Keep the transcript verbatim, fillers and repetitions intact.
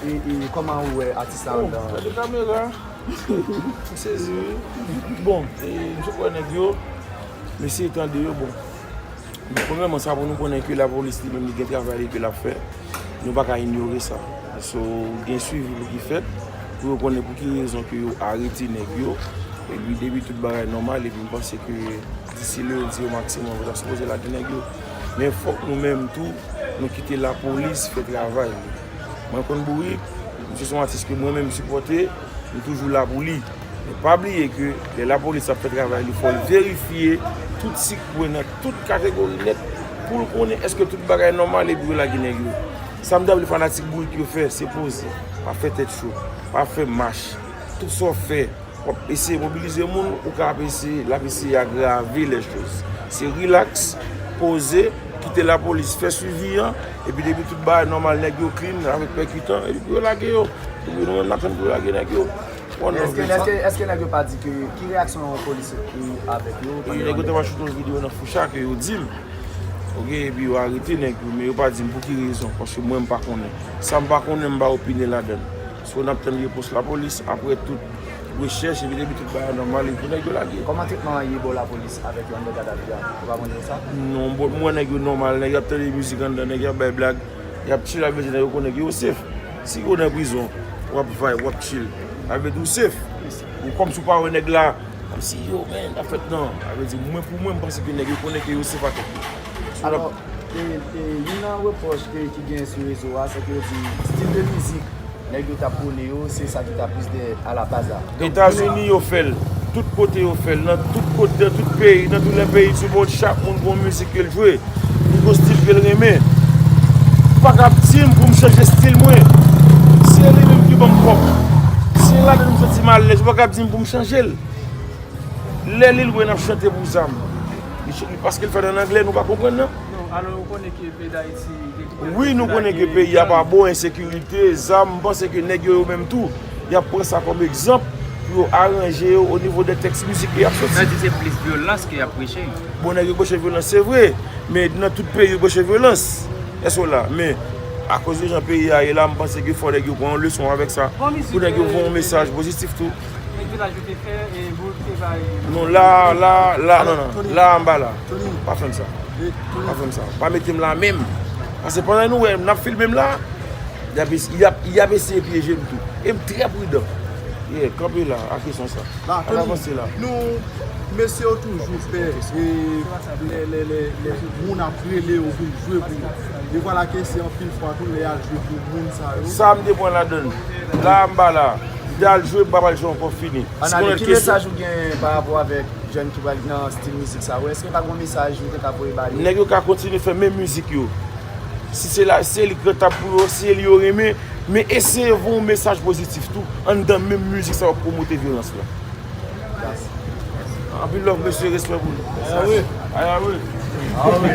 E, e kòman ou wè atis la anndan? Gade kamera. M sezi wi. Bon, e, m sot wè nèg yo. M eseye tande yo, bon. Premyèman, sa pou nou konnen ke lapolis li menm li gen travay li ke l ap fè. Nou pa ka inyore sa. So, gen swivi pou ki fèt, pou yo konnen pou ki rezon ke yo arete nèg yo. Epi depi tout bagay nòmal, epi m panse ke disi lendi o maksimòm, yo ta sipoze lage nèg yo. Men fòk nou menm tou, nou kite lapolis fè travay li. Mwen konn Bourik, misye se yon atis ke mwen menm m sipòte, m toujou la pou li. Men pa bliye ke lè lapolis ap fè travay li, fò l verifye tout sikwen nan tout kategori nèt pou l konnen èske tout bagay nòmal epi yo lage nèg yo. Sa m ta vle fanatik Bourik yo fè, se poze, pa fè tèt cho, pa fè mach. Tout sa w fè, w ap eseye mobilize moun, ou ka ap eseye, l ap eseye agrave lè choz. Se rilaks, poze, kite lapolis fè swivi an, epi depi tout bagay nòmal, nèg yo klin avèk pèkitan, epi pou yo lage yo. Epi nou menm n ap tann pou yo lage nèg yo. Bon, èske, èske, èske nèg yo pa di ke, ki reyaksyon polis ou avèk yo? E nèg yo te va choute yon videyo nan Foucha ke yo di m. Oke, epi yo arete nèg yo, men yo pa di m pou ki rezon, paske mwen m pa konnen. Sa m pa konnen, m pa opine ladan l. So, n ap tann repons lapolis, apre tout rechèch, epi depi tout bagay nòmal, epi nèg yo lage. Kòman tretman an ye bò lapolis avèk yo anndan Gadavi a? Ou pa konnen sa? Non, bon, m wè nèg yo nòmal, nèg yo ap tande mizik anndan, nèg yo ap bay blag, y ap chill, avèk nèg yo konnen ke yo safe. Si yo nan prizon, w ap vibe, w ap chill. Avèk ou safe. Ou kòmsi ou pa wè nèg la, kòmsi yo, man, ap fèt nan. Sa vle di, mwen pou mwen, m panse ke nèg yo konnen ke yo safe atè. Alò, e, e, youn nan repwòch ke, ki gen sou rezo a, se ke yo di stil de mizik nèg yo t ap pwone yo, se sa ki t ap plis dèyè a la baz la. Etazini, yo fè l. Tout kote, yo fè l. Nan tout kote, nan tout peyi, nan tout lè peyi di mond, chak moun gon mizik ke l jwe. Li gon stil ke l renmen. Ou pa ka ap di m pou m chanje stil mwen. Se li menm ki ban m kòb. Se ladan m santi m alèz. Ou pa ka ap di m pou m chanje l. Lè Lil Wayne ap chante pou zam, li ch-, li, paske l fè l an anglè, nou pa konprann nan? Non, alò, ou konnen ke peyi Dayiti gen ki... Wi, nou konnen ke peyi a pa bon, ensekirite, zam, m panse ke nèg yo, yo menm tou, y ap pran sa kòm egzanp pou yo aranje yo o nivo de tèks mizik ke y ap soti. Sa di se plis vyolans ke y ap preche. Bon, nèg yo preche vyolans, se vre, men nan tout peyi yo preche vyolans. Èske w la? Men, akoz de jan peyi a ye la, m panse ke fò nèg yo pran yon leson avèk sa. Pou nèg yo voye yon mesaj pozitif tou. Nèg vilaj yo te fè, e, Bourik te bay. Non, la, la, la, non, non. Tony, la, anba la. Tony. Pa fè m sa. E, Tony. Pa fè m sa. Pa mete m la menm. Paske pandan nou wè, n ap filme m la, y ap es-, y ap, y ap eseye pyeje m tou. E m trè pridan. Yeah, kanpe la, ak kesyon sa. La, Tony, avanse la. Nou, mesye yo toujou pè, e, lè, lè, lè, lè moun ap rele yo vin jwe pou yo. E vwala ke se anpil fwa tou, lè y al jwe pou moun sa yo. Sa m te pran ladan l. La, m pa la. M te al jwe, m pa pral jwe ankò, fini. Ann ale, ki mesaj ou gen pa rapò avèk jèn ki pral nan stil mizik sa yo? Èske pa gen yon mesaj ou te ka voye ba yo? Nèg yo ka kontinye fè menm mizik yo. Si se la, se li k rantab pou yo, se li yo renmen, men eseye voye yon mesaj pozitif tou anndan menm mizik sa yo ap pwomote vyolans la. Anpil love, mesye, respè pou nou. Aya wi. Aya wi.